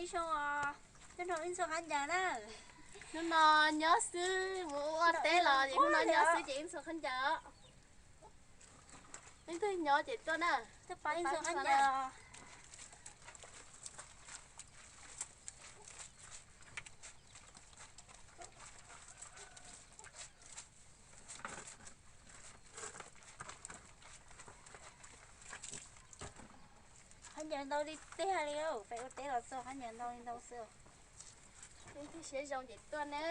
Ib zoo os, nyob nrog wb ntxhua khaub ncaws na. Hnub no nyob xwb, mus ua teb los es hnub no nyob xwb ces wb ntxhua khaub ncaws. Leej twg nyob ces tuaj na. Twb pab wb ntxhua khaub ncaws. Khaub ncaws ntau tiag tiag li, peb ua teb los txog khaub ncaws ntau li ntau xwb. Leej twg siab zoo ces tuaj na.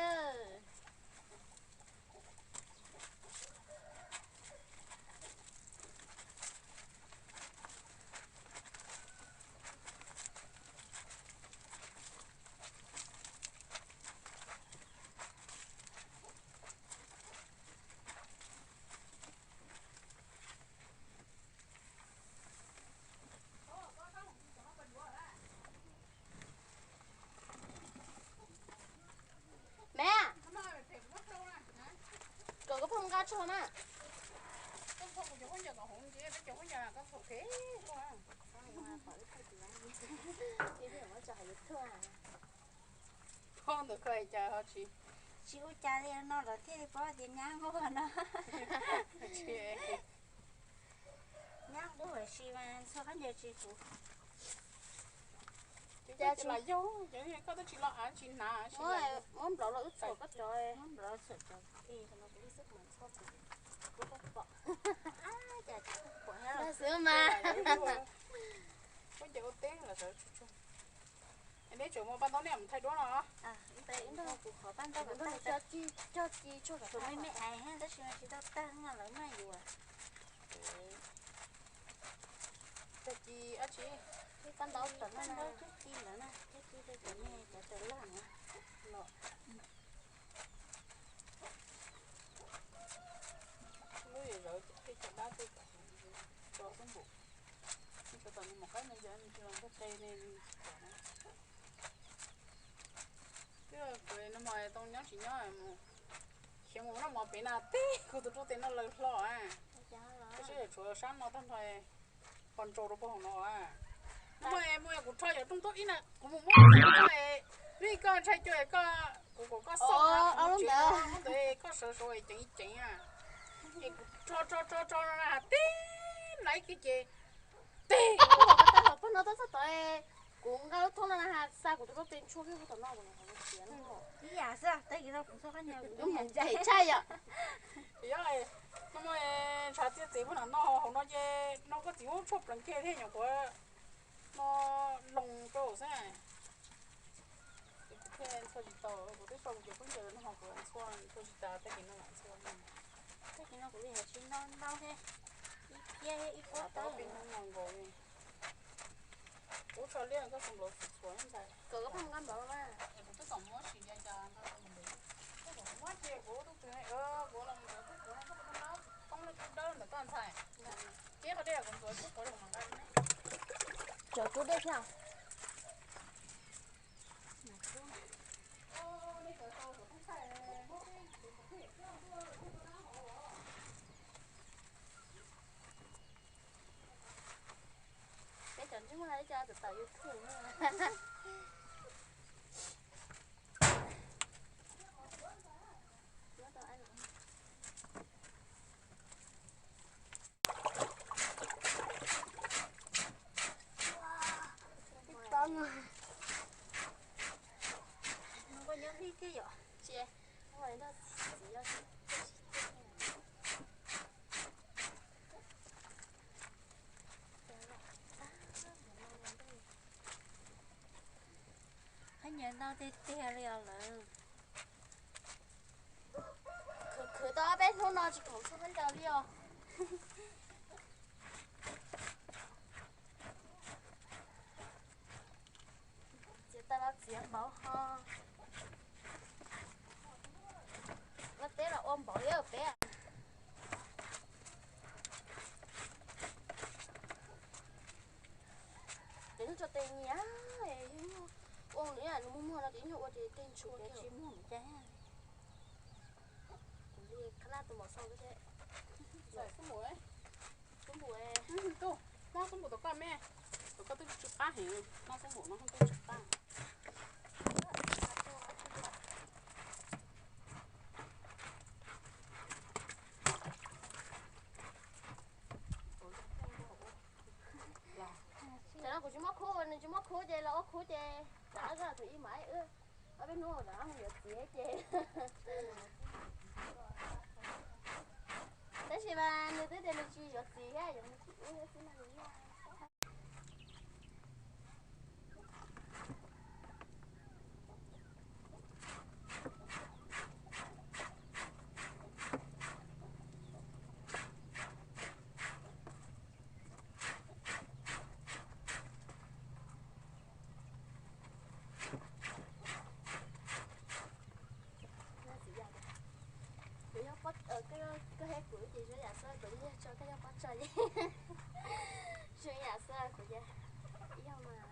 Maiv, kom koj phooj nqa tsho mas. Tsis ua cas li no lawv thiaj li paub tias nyab nquag no. Nyab nquag huv si mas ntxhua khaub ncaws tsis huv. Ces tsis los yog, ces koj twb tsis los av tsis hnav. Muab nplawv los wb txhuam koj cov, muab nplawv los txhuam cov. Xwb mas. Koj ces ua teb los sawv tsuag tsuag. Es neb tseem muaj paj ntaub nej mus thaij duab no. Kuv qhov paj ntaub, cog ci tshuaj kom me me ais tab sis mas tsis tau tag no lawv maj yuav. Cog ci dab tsi? Paj ntaub, paj ntaub cog ci ntawd na, cog ci rau cov me cov taws laj na. Lub yam zawv tej cov dab tej tso xub npum. Sawv tom nws mus qaib no yog nws tsis los npog qe ne. Twb no mas tau nyob tsis nyob, khiav mus noj mov pem na teb kuv tus rooj tes no lawm hlo. Tab sis tshuav sab no tag nrho, pos ntsaus rau pog hauv no. Nag hmo mus kuv rho cov rooj tuaj ib na, kuv mus muab, vim koj ntshai cua koj, kuv kom koj xauj ntawd, koj sawv saud ceev ceev. Es kuv rho rho rho rho no na tib nrab kiag ces teg. Pog no tab txog tod, kuv nqa lub thoob no na xa kuv tus rooj tes ntshuaj kiag tom no. Ib yam xwb, tag kis no kuv ntxhua khaub ncaws, kuv ntshai tshaj yom. Yog, no mas ntshav txiaj txev pog no, hauv no ces no koj txiv muab tshuaj pleev kiag thiab nyuam qhuav no loo rau xwb. Kuv thiaj ntxhua tsis tau, kuv twb sau kuv cov khaub ncaws no kuv ntxhua ntxhua tsis tas, tag kis no lam ntxhua. Tag kis no kuv li hais tsis no ntau thiab, ib phiab ib pob tawb pib hnub no nkaus li. Kuv tso liab koj txhua nplaum txhua ntxhais. Kom koj pheej nqa npaum no mas. Es kuv twb txom muab tsis ya ya nqa tau npaum. Koj txom muab ces kuv tus twg kuv los mus ntxuav tub quav no koj puas tau nqa poob lub tub dawb ntawm koj ntxhais. Keb qhov dej kuv ntxuav tub quav los mas nqa. Cov tub dej thiab. Peb cov ntsej muag ib co tawm tawm YouTube no. Khaub ncaws ntau tiag tiag li os lawm. Khwv khwv tau ob peb hnub no tsis khoom tshuaj khaub ncaws li os. Txiav tas los txiav npaum ho. Ua teb los ua npaum li peb. Ces nyuag tso tes nyias, ua nws nws muag muag no ces nyuag ua ces tes ntshua tsis muag cas. Kuv li khab laj tus mos xau thiab. Xub npum, xub npum, noj xub npum tom koj me, tom koj twb tsw qab heev, noj xub npum no twb tsw qab. Khub ces los ua khub ces rov qab tus ib mas wb ob peb hnub rov qab mus yuav txiv ces. Tab sis mas nws twb tias nws tsis yuav txiv thiab, yuav mus txiv ub thiab xwb no. Kuv yog, koj thiab kuv ces zoo yam xwb, kuv yog tso koj yog poj tsag, zoo yam xwb kuv yog, yog mas.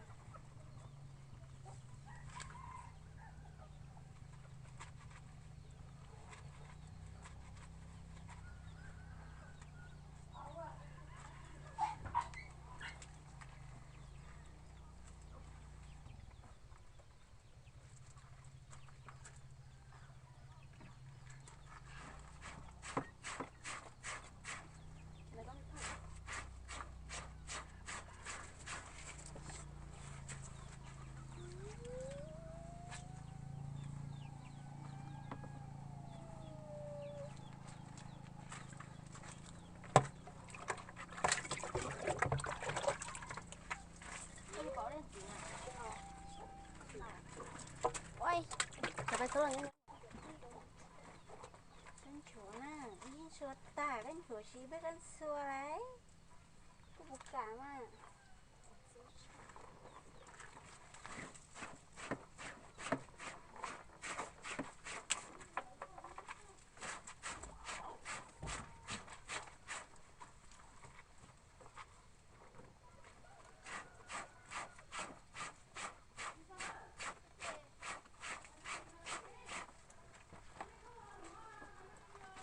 Kab ntxhuav na, ib ntxhuav tag, kab ntxhuav si peb kab ntxhuav lawm, kuj puas kam mas.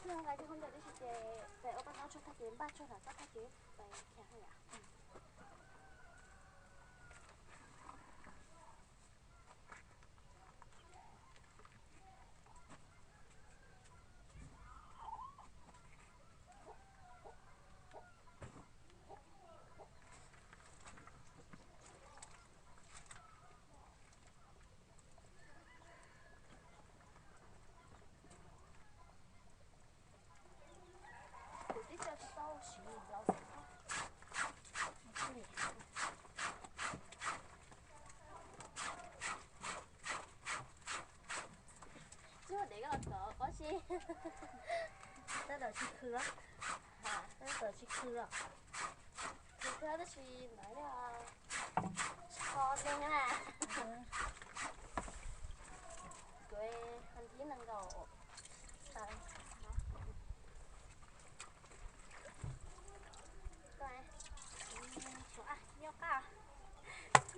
Nqa cov hauj lwm tib si ces pem ua paj zaub tsuag tag ces npaj tsuag lam txoj tag ces pais khiav hauj yam. Kuv twb coj tsis tau siv ntau xwb. Tsis muaj dev koj los kov qov tsis. Tab tom tsis khw los? Tab tom tsis khw los? Khw kawg tab sis mas yog tsho neeg na. Kuv ho nthib nees nkaum. Nyob qab.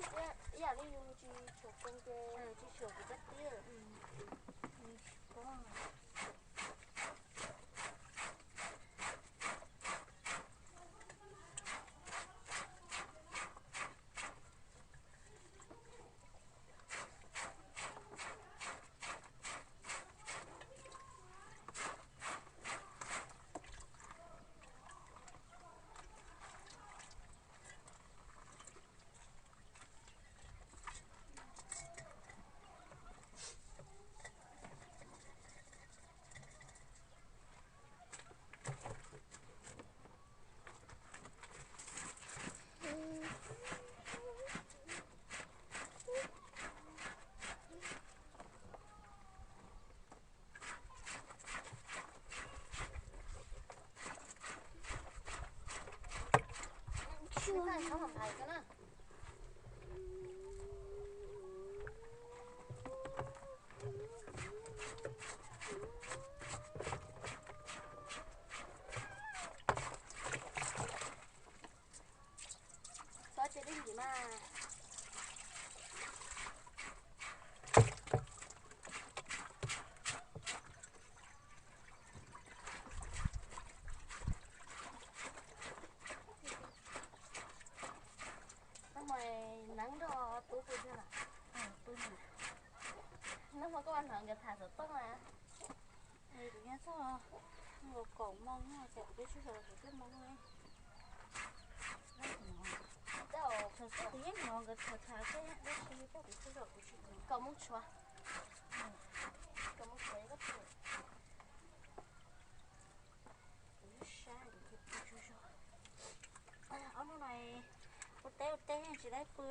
Ib yam li yus tsis tshuam koos ces tsis tshuam kuv kab tib. Txhob cia dej nkim mas. Nag hmo neeb nrog tub pw thiab na? Nag hmo koj ua hnav nkawd tham xov tooj na. Kuv nyob txog kaum moo no ces kuv twb tsis sawv los txog peb moo li. Tej zaum Kuv yeej hnov nkawd tham tham thiab, tab sis kuv tsis, koj muab tshuav, koj muab tshuav koj pw. Kuv sab kuv thiaj pw tsaug zog. Ob hnub no ua teb ua teb tsis tau pw,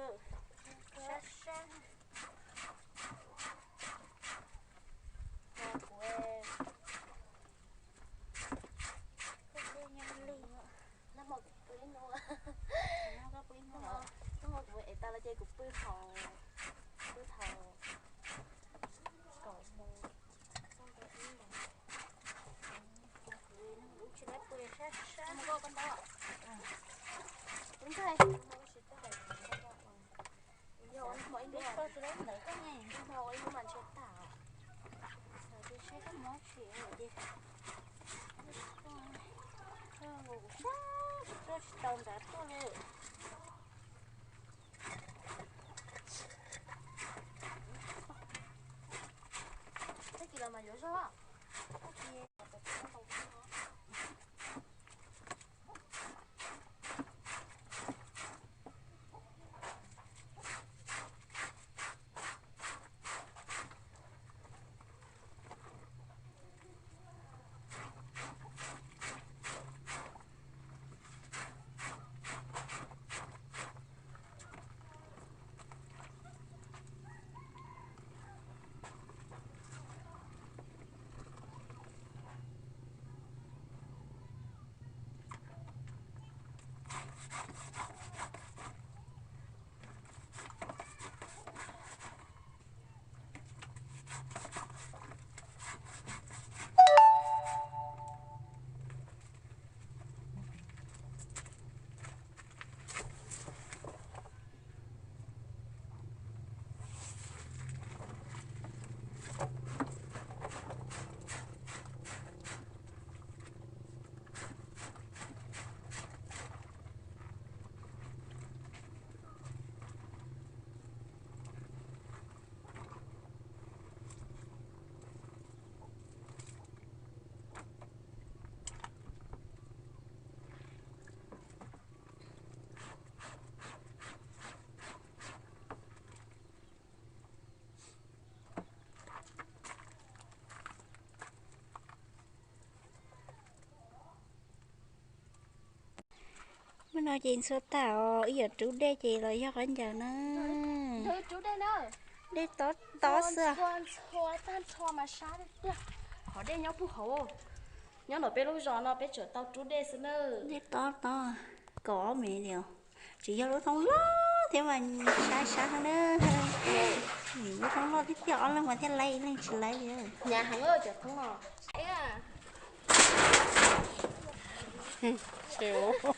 sab sab. Kuv, koj pw nyob li, nag hmo kuv pw ib hnub, nag hmo koj pw ib hnub, nag hmo kuv ev tas los ces kuv pw thaum, pw thaum kaum moos, tsis tau pw sab sab. Kuv ntxhais, yog ua ib hnub ntawd koj ne, ua ib hnub mas ntshe tag. Saib koj mob tsis ces, koj tsis tau nrad tuaj li. Tag kis los mas yuav zog. Hnub no ces ntxhua tag os, ib yam rub dej ces los yog qhov ncauj na. Dej tob tob xwb. Qhov dej nyob puag hauv, nyob ntawm peb lub zos no peb tseem tau rub dej xwb na. Dej tob tob, kaum ob mev li os. Tsis yog lub thoob loj thiab mas sab sab na. Lub thoob loj thiab tiag ob leeg mas thiaj laib, ib leeg tsis laib li. Hnyav heev cov thoob no. Tiag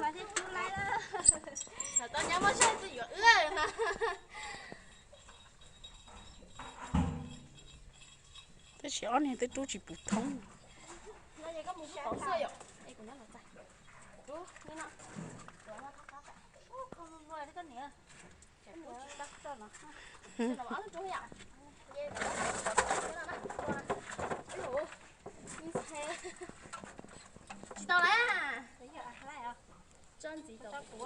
mas thiaj rub laib lawm. Thaum tau nyab muab saib twb yuav wb na. Tab sis ob niag twb rub tsis pum thoob. Tsis tau lawm. Tsob ntxiv tau kuv,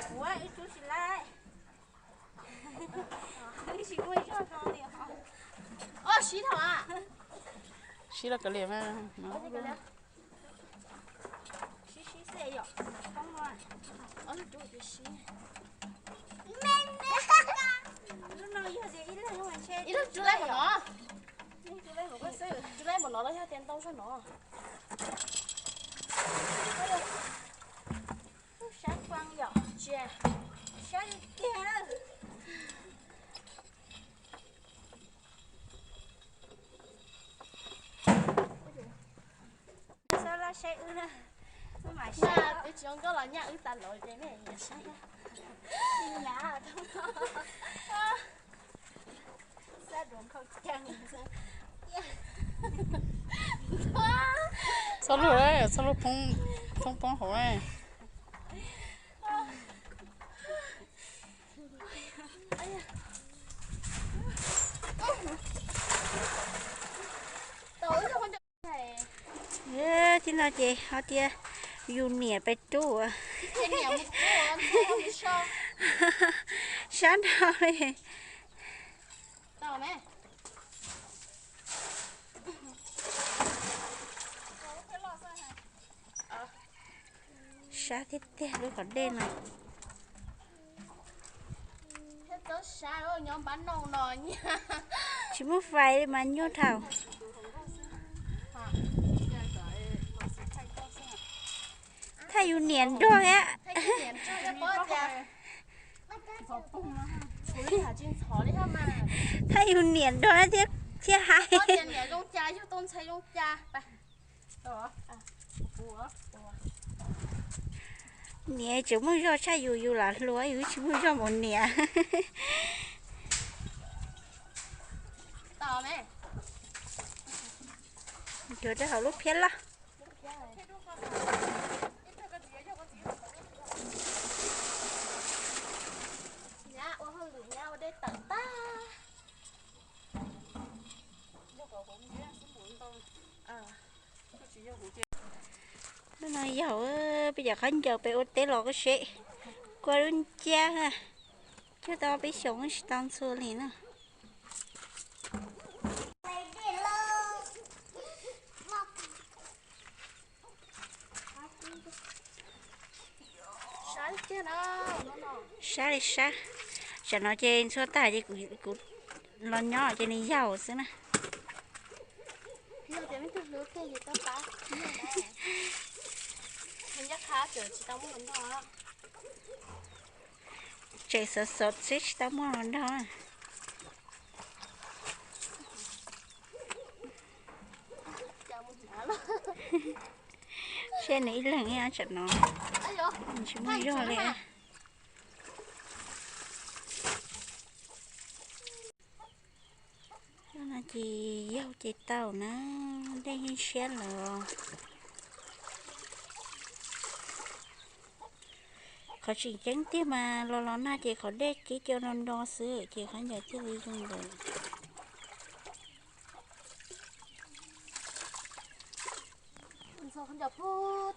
kuv wb rub tsis laib. Ob sib thaum a. Sib los kav liam mas. Sib sib xwb yom. Lub no yog tias ib leeg mas ntshe ib leeg rub laib npaum no. Rub laib npaum no los yog tias ntau zog no. Sab fab yom, tsis sab li tiag. Xab laj saib wb na, wb mam saib. Wb tsis zoo nkauj los nyaj wb tas lawm ces nej nyiam saib. Nyiam. Xab duav nkhaus ceeg. Txhob lug, txhob lug poob, poob poob hauv. Tib no ces ho tias yus niam pes rub. Sab nrho li. Sab tiag tiag lub qhov dej no. Tsis muaj fais li mas nyuaj dhau. Thaij yus niam nrog thiab. Thaij yus niam nrog thiab, thiab hais. Niam tseem muaj zog tshaj yus, yus lam hluas yus tsis muaj zog npaum niam. Yuav rau hauv lub phiab loj. Hnub no yaug peb cov khaub ncaws peb ua teb los kuj seb kua lub ncab, cuag tau peb xyoos tsis tau ntxhua li na. Sab li sab. Tsam no ces ntxhua tag ces kuv los nyob ces nws yaug xwb na. Tseem xov xov xwb tsis tau muaj los nrog. Seb nws ib leeg ib tsam no tsis muaj zog li. Hnub no ces yaug ces tau na, dej yeej siab lawm. Qhov tseem ceeb tiag mas los los nag ces qhov dej kib co nro nro xwb ces khaub ncaws thiaj li zoo lawm.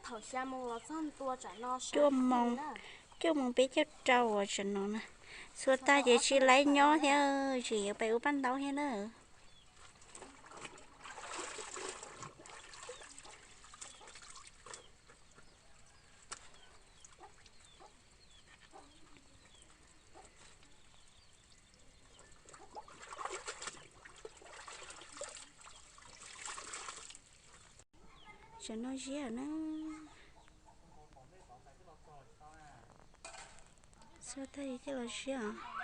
Cuaj moos, cuaj moos peb caug rau tsam no na. Ntxhua tag ces tsis laib nyob thiab, tseem yuav pem ua paj ntaub thiab na. Tsam no ziab na. Ntxhua tag coj los ziab os.